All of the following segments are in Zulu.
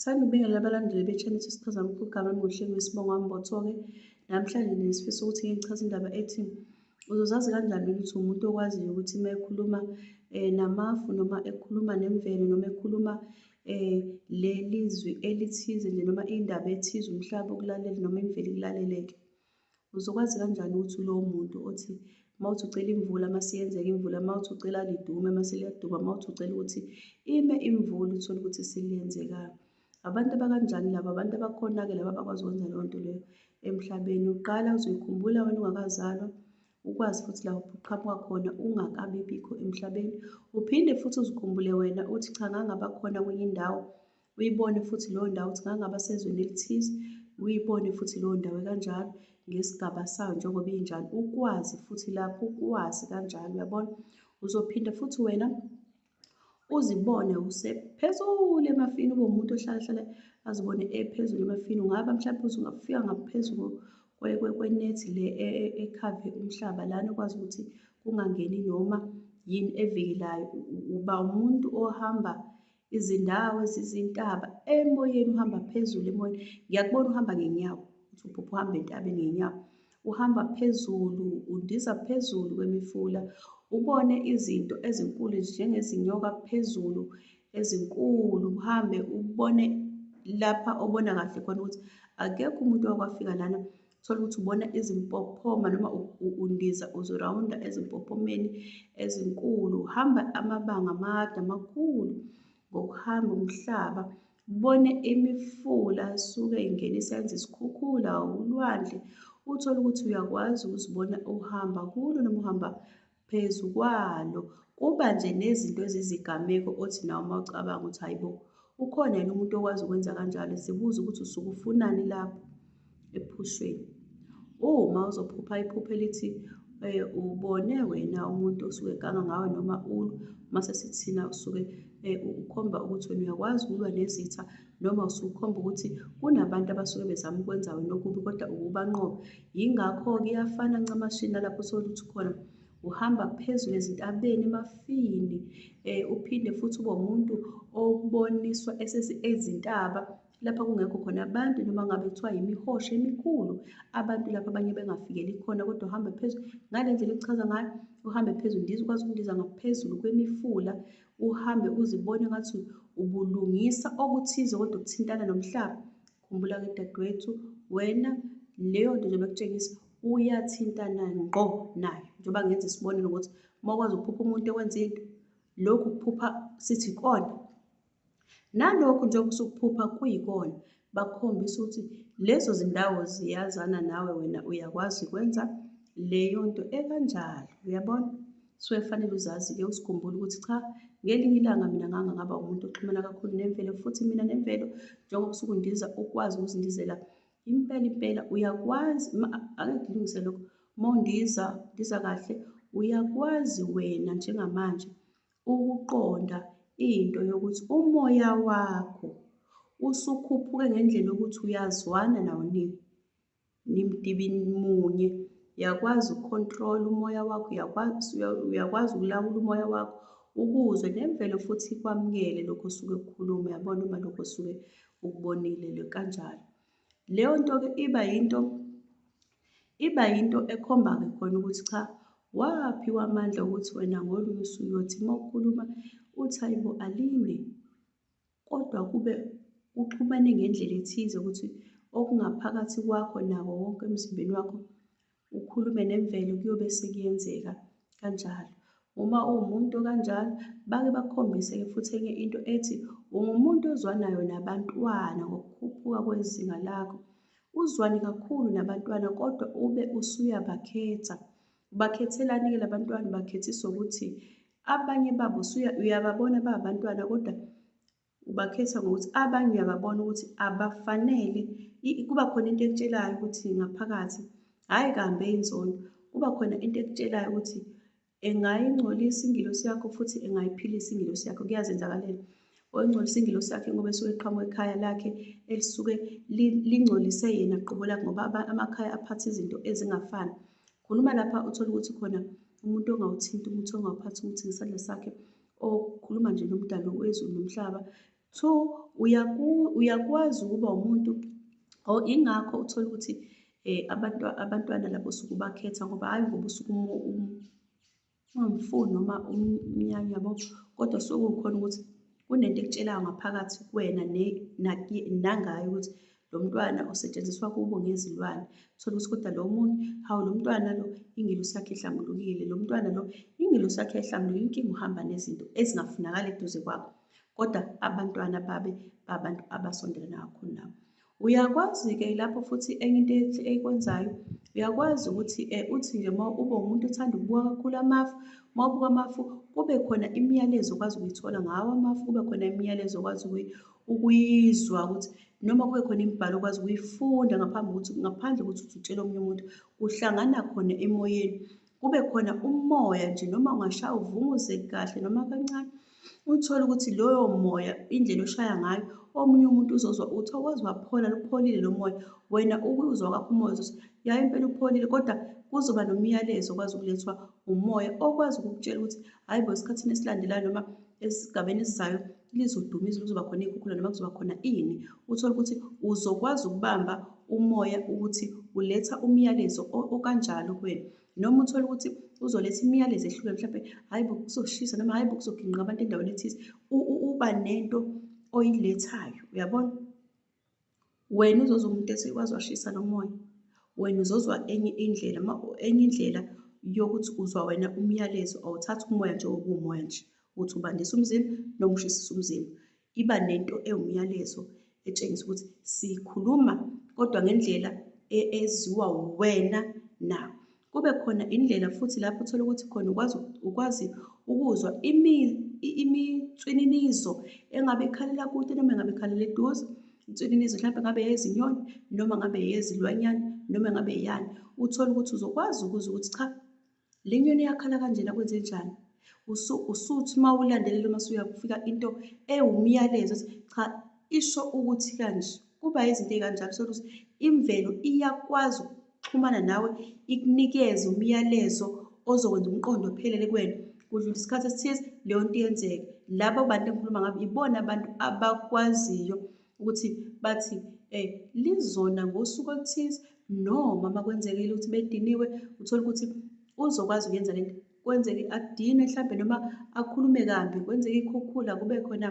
Ngithanda ukubingelela abalandeli be-channel Sichaza Mkhulu igama lami nguHlengiwe Sibongo Mbotho-ke. Namhlanje nesifiso ukuthi ngike ngichaze indaba ethi uzozazi kanjani wena ukuthi umuntu okwaziyo ukuthi uma ekhuluma namafu noma ekhuluma nemvelo noma ekhuluma leli zwi elithize nje noma indaba ethize umhlaba ukulalele noma imvelo ikulaleleke. Uzokwazi kanjani ukuthi ulowo muntu othi uma uthi ucela imvula mase iyenzeka imvula, uma uthi ucela lidume mase liyaduma, uma uthi ucela ukuthi ime imvula uthole ukuthi seliyenzeka. Abantu abakanjani laba? Abantu abakhona-ke laba abakwazi ukwenza leyo nto leyo emhlabeni. Uqala uzoyikhumbula wena ungakazalwa, ukwazi futhi la uqhamuka khona ungakabi bikho emhlabeni. Uphinde futhi uzikhumbule wena uthi cha ngangaba khona kwenye indawo uyibone futhi leyo ndawo ukuthi ngangaba sezweni elithize, uyibone futhi leyo ndawo ekanjalo ngesigaba sayo njengoba injalo, ukwazi futhi lapho ukwazi kanjalo, uyabona? Uzophinda futhi wena uzibone usephezulu emafini, ube umuntu ohlala hlale azibone ephezulu emafini. Ungaba mhlawumbe uze ungafika ngaphezulu kwenethi le ekhave umhlaba lana ukwazi ukuthi kungangeni noma yini evikelayo. Uba umuntu ohamba izindawo ezizintaba emoyeni uhamba phezulu emoyeni ngiyakubona uhamba ngenyawo uthi uphupha uhamba entabeni ngenyawo uhamba phezulu undiza phezulu kwemifula ubone izinto ezinkulu njengezinyoka phezulu ezinkulu uhambe ubone lapha obona kahle khona ukuthi akekho umuntu owakwafika lana Uthole ukuthi ubona izimpophoma noma undiza uzorawunda ezimpophomeni ezinkulu, uhamba amabanga amade amakhulu ngokuhamba umhlaba, ubone imifula esuke ingenisa yenza isikhukhula, ulwandle. Uthole ukuthi uyakwazi ukuzibona uhamba kulo noma uhamba phezu kwalo. Kuba nje nezinto ezizigameko othi nawe uma ucabanga ukuthi hhayi bo, ukhona yini umuntu okwazi ukwenza kanjalo? Zibuze ukuthi usuke ufunani lapho ephushweni. Uma uzophupha iphupho elithi ubone wena umuntu osuke eganga ngawe noma ulwa, mase sithi thina usuke ukhomba ukuthi wena uyakwazi ukulwa nezitha noma usuke ukhomba ukuthi kunabantu abasuke bezama ukwenza wena okubi kodwa ukubanqobe. Yingakho-ke iyafana ncamashi nalapho uthole ukuthi khona uhamba phezulu ezintabeni emafini uphinde futhi ube umuntu oboniswa ezintaba lapha kungekho khona abantu noma ngabe kuthiwa yimihosha emikhulu abantu lapha abanye bengafikeli khona kodwa uhambe phezulu ngale ndlela ekuchaza ngayo uhambe phezulu ndiza ukwazi ukundiza ngaphezulu kwemifula uhambe uzibone ngathi ubulungisa okuthize kodwa ukuthintana nomhlaba Khumbula-ke dadewethu, wena leyo nto njengoba ekutshengisa uyathintana ngqo nayo. Njengoba ngenza isibonelo ukuthi uma ukwazi ukuphupha umuntu ekwenza into, lokhu kuphupha sithi ikona. Nalokhu njengoba usukuphupha kuyikona, bakukhombisa ukuthi lezo zindawo ziyazana nawe wena uyakwazi ukwenza leyo nto ekanjalo, uyabona? Suke kufanele uzazi-ke uzikhumbule ukuthi cha ngelinye ilanga mina ngangangaba umuntu oxhumana kakhulu nemvelo futhi mina nemvelo njengoba usuke undiza ukwazi ukuzindizela impela impela uyakwazi ake ngilungise lokho uma undiza ndiza kahle uyakwazi wena njengamanje ukuqonda into yokuthi umoya wakho usukhuphuke ngendlela yokuthi uyazwana nawo nini Nimdibi munye, uyakwazi ukukhontrola umoya wakho, uyakwazi uyakwazi ukulawula umoya wakho ukuze nemvelo futhi ikwamukele lokho osuke ukukhuluma, uyabona uma lokho osuke ukubonile le kanjalo. Leyo nto-ke iba yinto iba yinto ekhomba-ke khona ukuthi cha waphiwa amandla okuthi wena ngolunye usuku uyothi uma ukhuluma uthi hayibo aline kodwa kube kuxhumane ngendlela ethize ukuthi okungaphakathi kwakho nako wonke emzimbeni wakho ukhulume nemvelo kuyobe sekuyenzeka kanjalo. Uma uwumuntu kanjalo bake bakukhombise-ke futhi enye into ethi ungumuntu ozwanayo nabantwana ngokukhuphuka kwezinga lakho. Uzwane kakhulu nabantwana kodwa ube usuyabakhetha. Ubakhethelani-ke labantwana? Ubakhethiswa ukuthi abanye babo uyababona bawabantwana kodwa ubakhetha ngokuthi abanye uyababona ukuthi abafanele kuba khona into ekutshelayo ukuthi ngaphakathi hhayi kambe inzondo kuba khona into ekutshelayo ukuthi engayingcolisa ingilosi yakho futhi engayiphilisa ingilosi yakho kuyazenzakalela oyingcolisa ingilosi yakhe ngoba esuke eqhamuka ekhaya lakhe elisuke lingcolise yena qobo lakhe ngoba amakhaya aphatha izinto ezingafani Khuluma lapha uthole ukuthi khona umuntu ongawuthinti umuthi ongawuphathi umuthi ngesandla sakhe okhuluma nje nomdali wezulu nomhlaba. Two, uyakwazi ukuba umuntu or ingakho uthola ukuthi abantu abantwana labo usuke ubakhetha ngoba hhayi ngoba usuke ungamfuni noma umnyanya yabo, kodwa suke kukhona ukuthi kunento ekutshelayo ngaphakathi kuwena nangaye ukuthi lo mntwana usetshenziswa kubo ngezilwane. Uthole ukuthi kodwa lo munye, hawu lo mntwana lo ingelosi yakhe ihlambulukile, lo mntwana lo ingelosi yakhe ayihlambulukile, inkinga uhamba nezinto ezingafunakali eduze kwakho. Kodwa abantwana babe babantu abasondelana kakhulu nabo. Uyakwazi-ke lapho futhi enye into ekwenzayo, uyakwazi ukuthi uthi nje uma ube umuntu othanda ukubuka kakhulu amafu, uma ubuka amafu kube khona imiyalezo okwazi ukuyithola ngawo amafu, kube khona imiyalezo okwazi ukuyizwa ukuthi noma kube khona imibhalo okwazi ukuyifunda ngaphambi kokuthi ngaphandle kokuthi uthi utshele omunye umuntu, kuhlangana khona emoyeni. Kube khona umoya nje noma ungashaya uvunguze kahle noma kancane, uthole ukuthi loyo moya indlela oshaya ngayo omunye umuntu uzozwa uthi awaze waphola lupholile lo moya, wena ukuzwa kwakho umoya uzothi ya impela upholile, kodwa kuzoba nomyalezo okwazi ukulethwa umoya okwazi ukukutshela ukuthi hhayi bo esikhathini esilandelayo noma esigabeni esizayo lizoduma izulu, kuzoba khona iy'khukhula noma kuzoba khona ini. Uthole ukuthi uzokwazi ukubamba umoya ukuthi uletha umyalezo okanjalo kuwena. Noma uthole ukuthi uzoletha imiyalezo ehlukene mhlampe hhayi bo kuzoshisa noma hhayi bo kuzoginqika abantu endaweni ethize. Uba nento oyilethayo, uyabona? Wena uzozwa umuntu ethi waze washisa lo moya, wena uzozwa enye indlela enye indlela yokuthi uzwa wena umyalezo, awuthathi umoya njengoba uwumoya nje, uthi ubandisa umzimba noma ushisisa umzimba. Iba nento ewumyalezo etshengisa ukuthi sikhuluma kodwa ngendlela eziwa wena na. Kube khona indlela futhi lapho uthola ukuthi khona ukwazi ukwazi ukuzwa imitswininizo engabe ikhalela kude noma engabe ikhalela eduze. Inswininizo mhlawumbe ngabe eyezinyoni noma ngabe eyezilwanyana noma ngabe eyani. Uthole ukuthi uzokwazi ukuzwa ukuthi cha, le nyoni iyakhala kanjena kwenzenjani. Usuthi uma ulandelela uma usuyafika into ewumyalezo ukuthi cha, isho ukuthi kanje. Kuba izinto ey'kanjalo, uthole ukuthi imvelo iyakwazi ukuxhumana nawe ikunikeze umyalezo ozokwenza umqondo uphelele kuwena. Kudlula isikhathi esithize leyo nto iyenzeka. Labo bantu engikhuluma ngabo ibona abantu abakwaziyo ukuthi bathi lizona ngosuku oluthize noma uma kwenzekile ukuthi bediniwe uthole ukuthi uzokwazi ukuyenza lento. Kwenzeke adinwe mhlampe noma akhulume kambi, kwenzeke iy'khukhula kube khona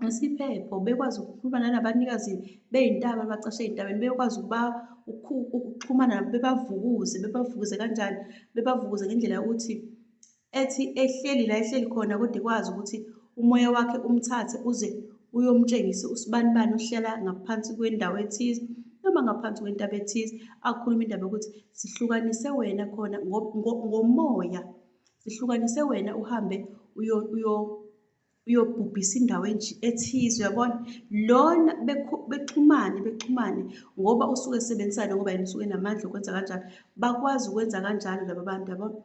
isiphepho, bekwazi ukukhuluma nanabanikazi bey'ntaba abacashe ey'ntabeni, bekwazi ukuba ukuxhumana nabo bebavukuze. Bebavukuze kanjani? Bebavukuze ngendlela yokuthi ethi ehleli la ehleli khona kodwa ekwazi ukuthi umoya wakhe umthathe uze uyomtshengisa usibanibani ohlala ngaphansi kwendawo ethize noma ngaphansi kwentaba ethize, akhulume indaba yokuthi sihlukanise wena khona ngomoya, sihlukanise wena uhambe uyobhubhisa indawo ethize, uyabona? Lona bexhumane bexhumane ngoba usuke esebenzisana ngoba yena usuke enamandla okwenza kanjalo, bakwazi ukwenza kanjalo laba bantu, yabona?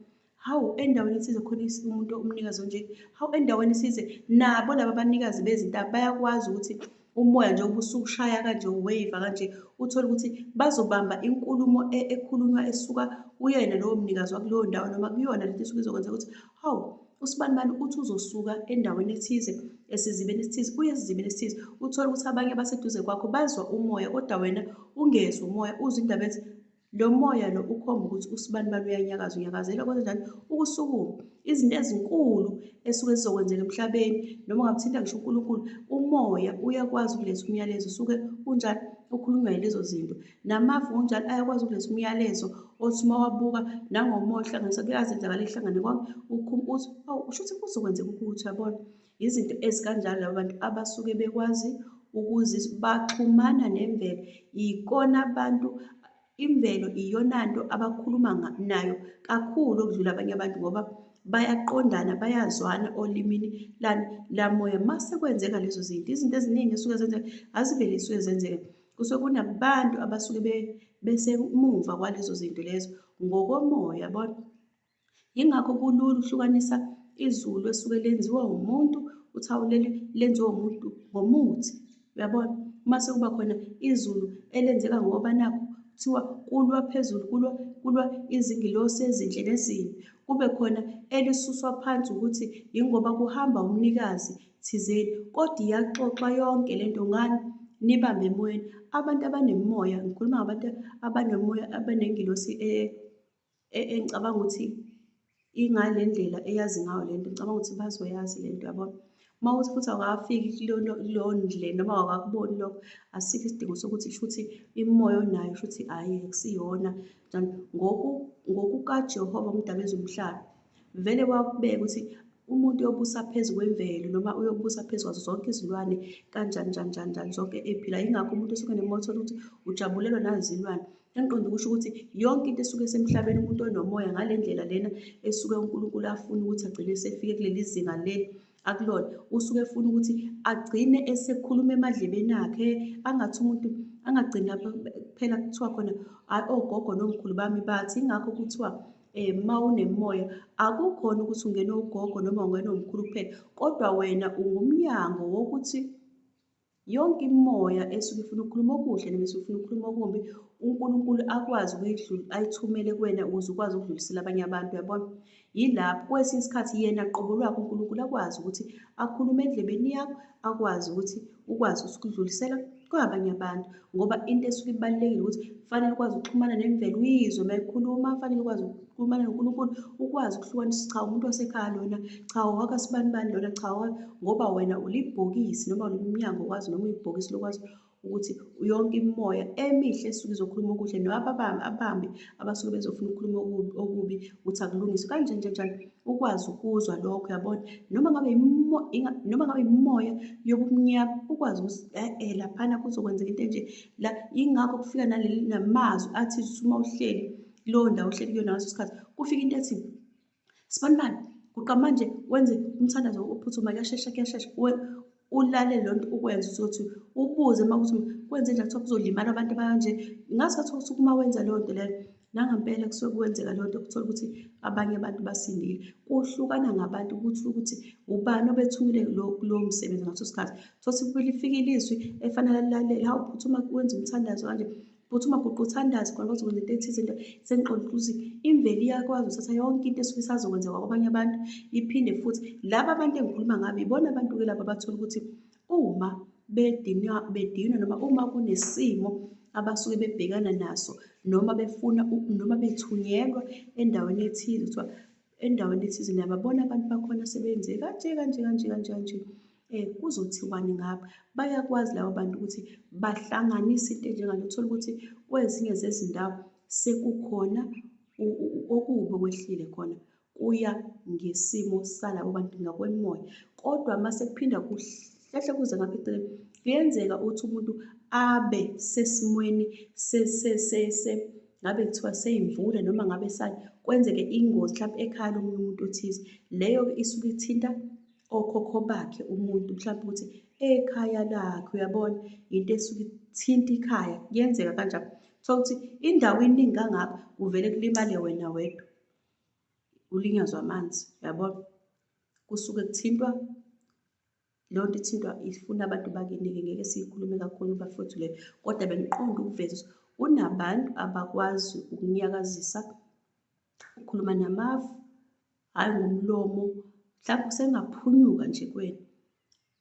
Hawu, endaweni ethize khona umuntu umnikazi onje, hawu endaweni ethize nabo laba banikazi bezintaba bayakwazi ukuthi umoya nje ubusukushaya kanje uweva kanje, uthole ukuthi bazobamba inkulumo ekhulunywa esuka kuyena lowo mnikazi wakuleyo ndawo noma kuyona lento esuke izokwenza ukuthi hawu usibanibani uthi uzosuka endaweni ethize esizibeni esithize uye esizibeni esithize. Uthole ukuthi abanye abaseduze kwakho bazwa umoya kodwa wena ungezwa umoya, uzwe indaba ethi lo moya lo ukhomba ukuthi usibanibani uyanyakaza, unyakazela kwenzenjani? Ukusukuma. Izinto ezinkulu esuke zizokwenzeka emhlabeni noma ungathinta ngisho uNkulunkulu, umoya uyakwazi ukuletha umyalezo usuke unjani? Ukhulunywa yilezo zinto. Namafu ngokunjalo ayakwazi ukuletha umyalezo othi uma wabuka nangomoya uhlanganisa kuyazenzakala ihlangane konke uthi hawu kusho ukuthi kuzokwenzeka ukuthi, uyabona? Izinto ezikanjalo laba bantu abasuke bekwazi ukuzizwa, baxhumana nemvelo. Yikona abantu imvelo iyonanto abakhuluma nayo kakhulu okudlula abanye abantu ngoba bayaqondana, bayazwana olimini lani lamoya. Mase kwenzeka lezo zinto, izinto eziningi esuke zenzeka azivele zisuke zenzeke. Kusuke kunabantu abasuke besemumva kwalezo zinto lezo ngokomoya, yabona? Yingakho kulula ukuhlukanisa izulu esuke lenziwa umuntu, uthi hawu leli lenziwa umuntu ngomuthi, uyabona? Mase kuba khona izulu elenzeka ngoba nakhu kuthiwa kulwa phezulu, kulwa kulwa izingilosi ezinhle nezimbi, kube khona elisuswa phansi ukuthi yingoba kuhamba umnikazi thizeni, kodwa iyaxoxwa yonke lento ngani nibambe emoyeni. Abantu abanemimoya, ngikhuluma ngabantu abanemimoya, abanengilosi engicabanga ukuthi ingale ndlela eyazi ngayo le nto, ngicabanga ukuthi bazoyazi le nto, yabona. Uma ukuthi futhi awukafiki kuleyo ndlela noma awukakuboni lokho, asikho isidingo sokuthi shuthi imimoya onayo shuthi hhayi akusiyona njani. NgokukaJehova uMdali wezulu nomhlaba, vele wakubeka ukuthi umuntu uyobusa phezu kwemvelo noma uyobusa phezu kwazo zonke izilwane kanjani njani njani njani zonke ey'philayo. Yingakho umuntu osuke nemoya uthole ukuthi ujabulelwa nazilwane. Engiqonde ukusho ukuthi yonke into esuke isemhlabeni umuntu onomoya ngale ndlela lena esuke uNkulunkulu afuna ukuthi agcine esefike kuleli zinga leli akulona, usuke efuna ukuthi agcine esekhuluma emadlebeni akhe, angathi umuntu angagcini lapho kuphela kuthiwa khona hhayi ogogo nomkhulu bami bathi. Yingakho kuthiwa uma unemoya akukhona ukuthi ungenwe ugogo noma ungenwe umkhulu kuphela, kodwa wena ungumnyango wokuthi yonke imimoya esuke ifuna ukukhuluma okuhle noma esuke ifuna ukukhuluma okumbi, uNkulunkulu akwazi ayithumele kuwena ukuze ukwazi ukudlulisela abanye abantu, uyabona? Yilapho kwesinye isikhathi yena qobo lwakhe uNkulunkulu akwazi ukuthi akhulume endlebeni yakho, akwazi ukuthi ukwazi ukudlulisela kwabanye abantu ngoba into esuke ibalulekile ukuthi kufanele ukwazi ukuxhumana nemvelo uyizwe uma ikhuluma, kufanele ukwazi ukuxhumana noNkulunkulu, ukwazi ukuhlukanisa cha umuntu wasekhaya lona, cha owakasibanibani lona, cha ngoba wena ulibhokisi noma ulumnyango wazi noma uyibhokisi lokwazi ukuthi yonke imimoya emihle esuke izokhuluma okuhle noma abambi abasuke bezofuna ukukhuluma okubi ukuthi akulungiswe kanje nje njani ukwazi ukuzwa lokho yabona noma ngabe noma ngabe imimoya yobumnyama ukwazi ukuthi eh laphana kuzokwenzeka into enje la. Yingakho kufika naleli namazwi athi uma uhleli kuleyo ndawo uhleli kuyona ngaleso sikhathi kufika into ethi sibanibani guqa manje wenze umthandazo ophuthuma kuyashesha kuyashesha ulalele loo nto ukwenze ukuthi ubuze uma kuthi kwenze njani kuthiwa kuzolimala abantu abanje ngasikhathi ukuthi uma wenza leyo nto leyo nangampela kusuke kwenzeka leyo nto kuthola ukuthi abanye abantu basindile. Kuhlukana ngabantu ukuthi ukuthi ubani obethumile kulowo msebenzi ngaleso sikhathi. Thothi lifike ilizwi efanele alilalele, hawu phuthuma wenze umthandazo kanje, phuthuma guqa uthandaze khona bazokwenza into ethize into. Sengiqonda ukuthi imvelo iyakwazi ukuthatha yonke into esuke isazokwenzeka kwabanye abantu iphinde futhi laba abantu engikhuluma ngabo ibona abantu-ke laba abathola ukuthi uma bedinwa bedinwa noma uma kunesimo abasuke bebhekana naso noma befuna noma bethunyelwa endaweni ethize kuthiwa endaweni ethize niyababona abantu bakhona sebenze kanje kanje kanje kanje kanje kuzothiwani ngabo. Bayakwazi labo bantu ukuthi bahlanganise into enjengale, uthole ukuthi kwezinye zezindawo sekukhona okubi okwehlile khona kuya ngesimo salabo bantu ngakwemimoya. Kodwa uma sekuphinda kuhlehle kuze ngapha eceleni, kuyenzeka ukuthi umuntu abe sesimweni ngabe kuthiwa seyimvula noma ngabe sani, kwenzeke ingozi mhlampe ekhaya lomunye umuntu othize. Leyo-ke isuke ithinta okhokho bakhe umuntu mhlawumbe ukuthi ekhaya lakhe uyabona into esuke ithinta ikhaya kuyenzeka kanjalo. Thola ukuthi indawo iningi kangaka kuvele kulimale wena wedwa ulinyazwe amanzi uyabona. Kusuke kuthintwa leyo nto ithintwa ifuna abantu bakini-ke ngeke siyikhulume kakhulu bafowethu leyo kodwa bengiqonde ukuveza ukuthi kunabantu abakwazi ukunyakazisa ukukhuluma namafu hhayi ngomlomo mhlawumbe usengaphunyuka nje kuwena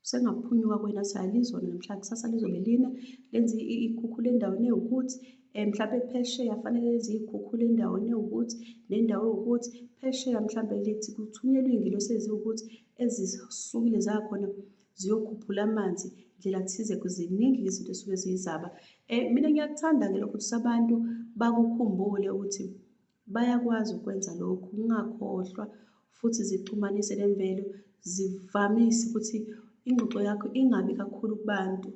usengaphunyuka kuwena athi hhayi lizona namhlanje kusasa lizobe lina lenze ikhukhula endaweni ewukuthi um mhlawumbe phesheya fanele lenze iy'khukhula endaweni ewukuthi nendawo ewukuthi phesheya mhlawumbe lithi kuthunyelwe iy'ngelosi eziwukuthi ezisukile zakhona ziyokhuphula amanzi ndlela thize ziningi izinto esuke ziyizaba. Mina ngiyakuthanda-ke lokho ukuthi abantu bakukhumbule ukuthi Bayakwazi ukwenza lokhu, ungakhohlwa futhi zixhumanise nemvelo, zivamise ukuthi ingxoxo yakho ingabi kakhulu kubantu.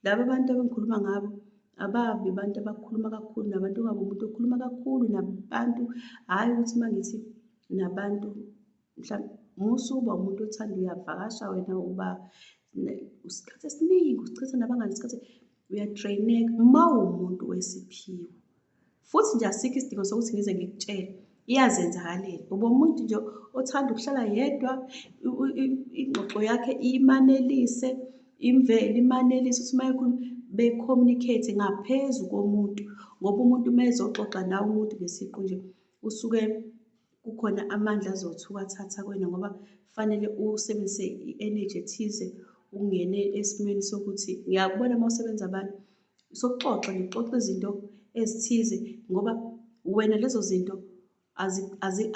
Laba bantu ebengikhuluma ngabo ababi abantu abakhuluma kakhulu nabantu, ungabi umuntu okhuluma kakhulu nabantu. Hhayi ukuthi uma ngithi nabantu mhlawumbe musuba umuntu othanda uyavakasha wena uba isikhathi esiningi usichitha nabangani isikhathi uyadraineka uma uwumuntu wesiphiwo. Futhi nje asikho isidingo sokuthi ngize ngikutshele, iyazenzakalela. Uba umuntu nje othanda ukuhlala yedwa, ingxoxo yakhe imanelise, imvelo imanelise ukuthi uma ekhuluma. be-communicate ngaphezu komuntu, ngoba umuntu uma ezoxoxa nawe umuntu ngesiqu nje usuke kukhona amandla azothi uwathatha kuwena, ngoba fanele usebenzise i-energy ethize ungene esimweni sokuthi ngiyakubona uma usebenza abantu sokuxoxa nje, uxoxa izinto ezithize ngoba wena lezo zinto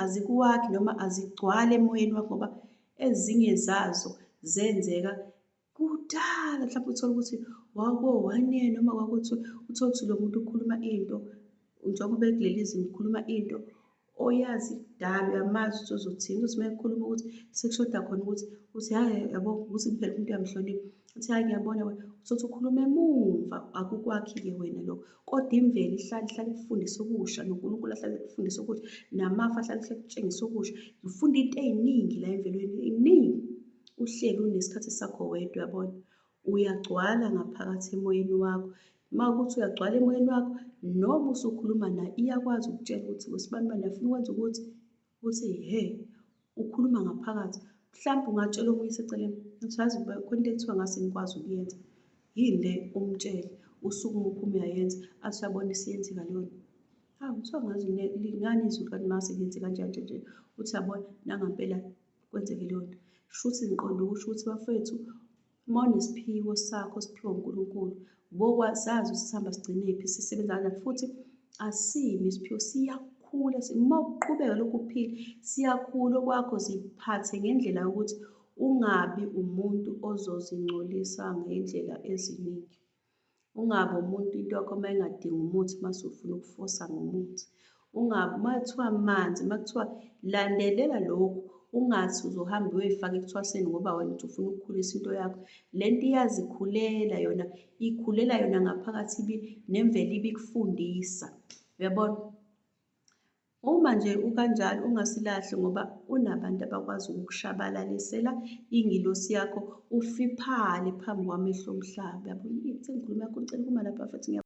azikuwakhi noma azigcwali emoyeni wakho, ngoba ezinye zazo zenzeka kudala. Mhlawumbe uthole ukuthi wawuko-one year noma kwakuthi uthole ukuthi lo muntu ukhuluma into njengoba ekuleli zinga, ukhuluma into oyazi kudala, uyamazi ukuthi uzothini. Uzothi uma ekhuluma ukuthi sekushoda khona ukuthi uthi hhayi yabo, ukuthi phela umuntu uyamhlonipha, uthi hhayi ngiyabona wena, uthi ukhuluma emumva, akukwakhi-ke wena lokho. Kodwa imvelo ihlale ihlale ikufundisa okusha, noNkulunkulu ahlale ekufundisa okusha, namafa ahlale ahlale ekutshengisa okusha. Ufunda into ey'ningi la emvelweni, ey'ningi. Uhleli unesikhathi sakho wedwa, uyabona, uyagcwala ngaphakathi emoyeni wakho. Uma kuwukuthi uyagcwala emoyeni wakho, noma usukhuluma naye iyakwazi ukutshela ukuthi wesibanibani afuna ukwenza ukuthi, uthi hhe, ukhuluma ngaphakathi. Mhlawumbe ungatshela omunye eseceleni, uthi yazi khona into ekuthiwa ngase ngikwazi ukuyenza. Yini le umtshele, usukume uphume uyayenza, athi uyabona isiyenzeka leyo nto. Hawu, kuthiwa ngazi ngani izwi kanti mase kuyenzeka kanje kanje nje, uthi uyabona nangampela kwenzeke leyo nto. Shuthi ngiqonde ukusho ukuthi bafethu, uma unesiphiwo sakho osiphiwe uNkulunkulu, bokwazazi ukuthi sihamba sigcinephi, sisebenza kanjani, futhi asimi isiphiwo, siyakhula. Uma uqhubeka lokhu uphila, siyakhula okwakho. Ziphathe ngendlela yokuthi ungabi umuntu ozozingcolisa ngendlela eziningi. Ungabi umuntu into yakho uma ingadingi umuthi mase ufuna ukufosa ngomuthi. Ungabi uma kuthiwa manzi, uma kuthiwa landelela lokhu, ungathi uzohamba uyoyifaka ekuthwaseni ngoba wena uthi ufuna ukukhulisa into yakho. Le nto iyazikhulela yona, ikhulela yona ngaphakathi nemvelo ibikufundisa. Uyabona? Uma nje ukanjalo ungasilahli, ngoba kunabantu abakwazi ukukushabalalisela ingilosi yakho, ufiphale phambi kwamehlo omhlaba. Uyabona? Sengikhuluma kakhulu, ngicela ukuma lapha futhi.